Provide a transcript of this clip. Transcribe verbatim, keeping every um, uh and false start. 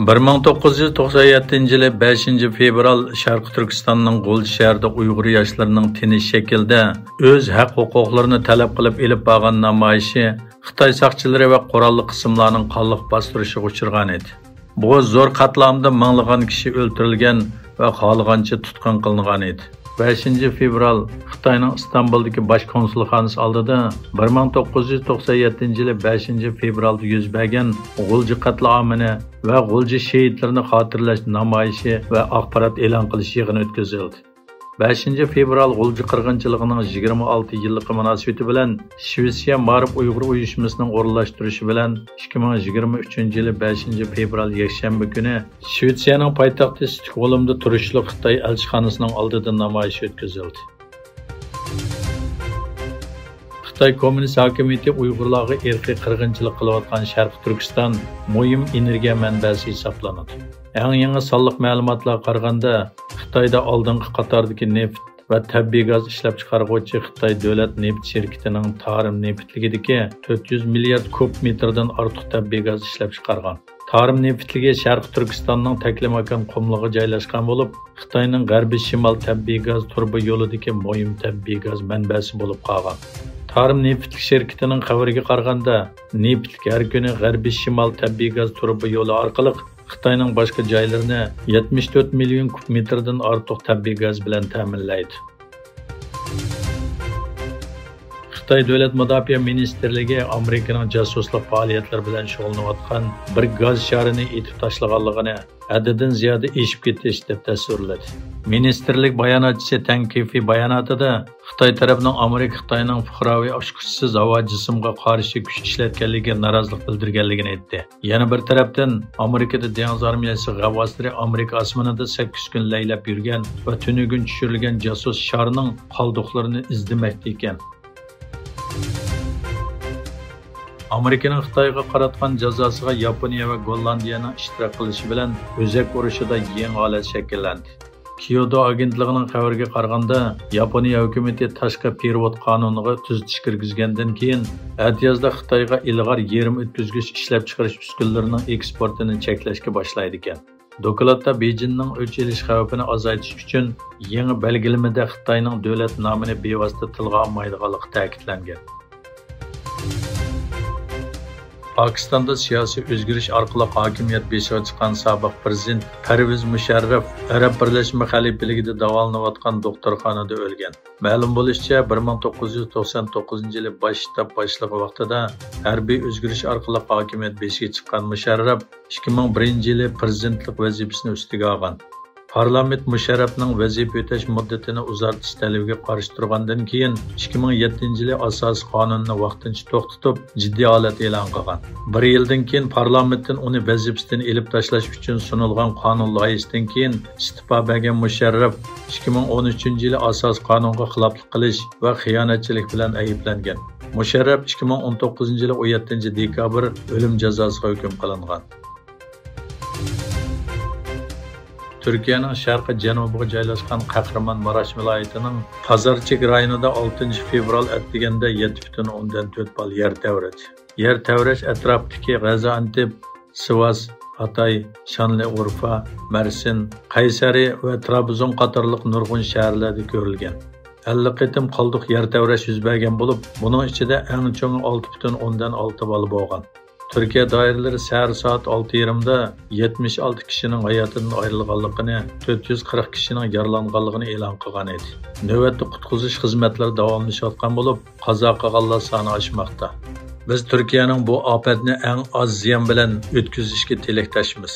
بىر مىڭ توققۇز يۈز توقسان يەتتىنچى يىلى بەشىنچى فېۋرال شەرقىي تۈركىستاننىڭ غۇلجا شەھىرىدە ئۇيغۇر ياشلىرىنىڭ تىنچ شەكىلدە ئۆز ھەق-ھوقۇقلىرىنى تەلەپ قىلىپ ئېلىپ بارغان نامايىشى خىتاي ساقچىلىرى ۋە قوراللىق قىسىملارنىڭ قانلىق باستۇرۇشىغا ئۇچرىغان ئىدى. بۇ زور قەتلىئامدا مىڭلىغان كىشى ئۆلتۈرۈلگەن ۋە خالىغانچە تۇتقۇن قىلىنغان ئىدى. بەشىنچى فېۋرال خىتاينىڭ ئىستانبۇلدىكى باش كونسۇلخانىسى ئالدىدا بىر مىڭ توققۇز يۈز توقسان يەتتىنچى يىلى بەشىنچى فېۋرالدا يۈز بەرگەن غۇلجا قەتلىئامىنى ۋە غۇلجا شېھىتلىرىنى خاتىرىلەش نامايىشى ۋە ئاخبارات ئېلان قىلىش يىغىنى ئۆتكۈزۈلدى. بەشىنچى فېۋرال غۇلجا قىرغىنچىلىقىنىڭ يىگىرمە ئالتە يىللىقى مۇناسىۋىتى بىلەن شىۋېتسىيە مائارىپ ئۇيغۇر ئۇيۇشمىسىنىڭ ئورۇنلاشتۇرۇشى بىلەن ئىككى مىڭ يىگىرمە ئۈچىنچى يىلى بەشىنچى فېۋرال يەكشەنبە كۈنى شىۋېتسىيەنىڭ پايتەختى ستوكھولمدا تۇرۇشلۇق خىتاي ئەلچىخانىسىنىڭ ئالدىدا نامايىش ئۆتكۈزۈلدى. خىتاي كوممۇنىست ھاكىمىيىتى ئۇيغۇرلارغا ئىرقىي قىرغىنچىلىق قىلىۋاتقان شەرقىي تۈركىستان مۇھىم ئېنېرگىيە مەنبەسى ھېسابلىنىدۇ. ئەڭ يېڭى سانلىق مەلۇماتلارغا قارىغاندا، خىتايدا ئالدىنقى قاتاردىكى نېفىت ۋە تەبىئىي گاز ئىشلەپچىقارغۇچى خىتاي دۆلەت نېفىت شىركىتىنىڭ تارىم نېفىتلىكىدىكى تۆت يۈز مىليارد كۇب مېتىردىن ئارتۇق تەبىئىي گاز ئىشلەپچىقارغان. تارىم نېفىتلىكى شەرقىي تۈركىستاننىڭ تەكلىماكان قۇملۇقىغا جايلاشقان بولۇپ، خىتاينىڭ غەربىي شىمال تەبىئىي گاز تۇرۇبا يولىدىكى مۇھىم تەبىئىي گاز مەنبەسى بولۇپ قالغان. تارىم نېفىتلىك شىركىتىنىڭ خەۋىرىگە قارىغاندا، نېفىتلىك ھەر كۈنى غەربىي شىمال تەبىئىي گاز تۇرۇبا يولى ئارقىلىق خىتاينىڭ باشقا جايلىرىنى يەتمىش تۆت مىليون كۇب مېتىردىن ئارتۇق تەبىئىي گاز بىلەن تەمىنلەيدۇ. خىتاي دۆلەت مۇداپىئە مىنىستىرلىكى ئامېرىكىنىڭ جاسۇسلۇق پائالىيەتلىرى بىلەن شۇغۇللىنىۋاتقان بىر گاز شارىنى ئېتىپ تاشلىغانلىقىنى ھەددىدىن زىيادە ئېشىپ كېتىش دەپ تەسۋىرلىدى. مىنىستىرلىك باياناتچىسى تەڭ كېفېي باياناتىدا خىتاي تەرەپنىڭ ئامېرىكا خىتاينىڭ پۇقراۋى ئاچقۇچىسىز ھاۋا جىسىمغا قارشى كۈچ ئىشلەتكەنلىكىگە نارازىلىق بىلدۈرگەنلىكىنى ئېيتتى. يەنە بىر تەرەپتىن، ئامېرىكىدا دېڭىز ئارمىيەسى غەۋۋاسلىرى ئامېرىكا ئاسمىنىدا سەككىز كۈن لەيلەپ يۈرگەن ۋە تۈنۈگۈن چۈشۈرۈلگەن جاسۇس شارنىڭ قالدۇقلىرىنى ئىزدىمەكتە ئىكەن. ئامېرىكىنىڭ خىتايغا قاراتقان جازاسىغا ياپونىيە ۋە گوللاندىيەنىڭ ئىشتىراك قىلىشى بىلەن ئۆزەك ئۇرۇشىدا يېڭى ھالەت شەكىللەندى. كيوتو ئاگېنتلىقىنىڭ خەۋىرىگە قارىغاندا، ياپونىيە ھۆكۈمىتى تاشقى پېرېۋوت قانۇنىغا تۈزىتىش كىرگۈزگەندىن كېيىن، ئەتىيازدا خىتايغا ئىلغار يېرىم ئۆتكۈزگۈچ ئىشلەپچىقىرىش ئۈسكۈنىلىرىنىڭ ئېكسپورتىنى چەكلەشكە باشلايدىكەن. دوكلاتتا بېيجىڭنىڭ ئۆچ ئېلىش خەۋپىنى ئازايتىش ئۈچۈن يېڭى بەلگىلىمىدە خىتاينىڭ دۆلەت نامىنى بىۋاسىتە تىلغا ئالمايدىغانلىقى تەكىتلەنگەن. پاكىستاندا سىياسىي ئۆزگىرىش ئارقىلىق ھاكىمىيەت بېشىغا چىققان سابىق پىرېزىدېنت پەرۋىز مۇشەررەپ ئەرەب بىرلەشمە خەلىپىلىكىدە داۋالىنىۋاتقان دوختۇرخانىدا ئۆلگەن. مەلۇم بولۇشىچە، بىر مىڭ توققۇز يۈز توقسان توققۇزىنچى يىلى باش شتاب باشلىقى ۋاقتىدا ھەربىي ئۆزگىرىش ئارقىلىق ھاكىمىيەت بېشىغا چىققان مۇشەررەپ ئىككى مىڭ بىرىنچى يىلى پىرېزىدېنتلىق ۋەزىپىسىنى ئۈستىگە ئالغان. پارلامېنت مۇشەررەپنىڭ ۋەزىپە ئۆتەش مۇددىتىنى ئۇزارتىش تەلىپىگە قارشى تۇرغاندىن كېيىن، ئىككى مىڭ يەتتىنچى يىلى ئاساسىي قانۇننى ۋاقتىنچە توختىتىپ، جىددىي ھالەت ئېلان قىلغان. بىر يىلدىن كېيىن پارلامېنتتىن ئۇنى ۋەزىپىسىدىن ئېلىپ تاشلاش ئۈچۈن سۇنۇلغان قانۇن لايىھىسىدىن كېيىن ئىستېپا بەرگەن مۇشەررەپ ئىككى مىڭ ئون ئۈچىنچى يىلى ئاساسىي قانۇنغا خىلاپلىق قىلىش ۋە خىيانەتچىلىك بىلەن ئەيىبلەنگەن. مۇشەررەپ ئىككى مىڭ ئون توققۇزىنچى يىلى ئون يەتتىنچى دېكابىر ئۆلۈم جازاسىغا ھۆكۈم قىلىنغان. تۈركىيەنىڭ شەرقىي جەنۇبىغا جايلاشقان قەھرىمانماراش ۋىلايىتىنىڭ پازارچىك رايونىدا ئالتىنچى فېۋرال ئەتىگەندە يەتتە پۈتۈن ئوندىن تۆت بال يەر تەۋرىدى. يەر تەۋرەش ئەتراپتىكى غازىئانتېپ، سىۋاس، ھاتاي، شانلىئۇرفا، مەرسىن، قەيسەرى ۋە ترابزون قاتارلىق نۇرغۇن شەھەرلەردە كۆرۈلگەن. ئەللىك قېتىم قالدۇق يەر تەۋرەش يۈز بەرگەن بولۇپ، بۇنىڭ ئىچىدە ئەڭ چوڭى ئالتە پۈتۈن ئوندىن ئالتە بالا بولغان. تۈركىيە دائىرىلىرى سەھەر سائەت ئالتە يېرىمدا يەتمىش ئالتە كىشىنىڭ ھاياتىدىن ئايرىلغانلىقىنى، تۆت يۈز قىرىق كىشىنىڭ يارىلانغانلىقىنى ئېلان قىلغان ئىدى. نۆۋەتتە قۇتقۇزۇش خىزمەتلىرى داۋاملىشىۋاتقان بولۇپ، قازا قىلغانلار سانى ئاشماقتا. بىز تۈركىيەنىڭ بۇ ئاپەتنى ئەڭ ئاز زىيان بىلەن ئۆتكۈزۈشىگە تىلەكداشمىز.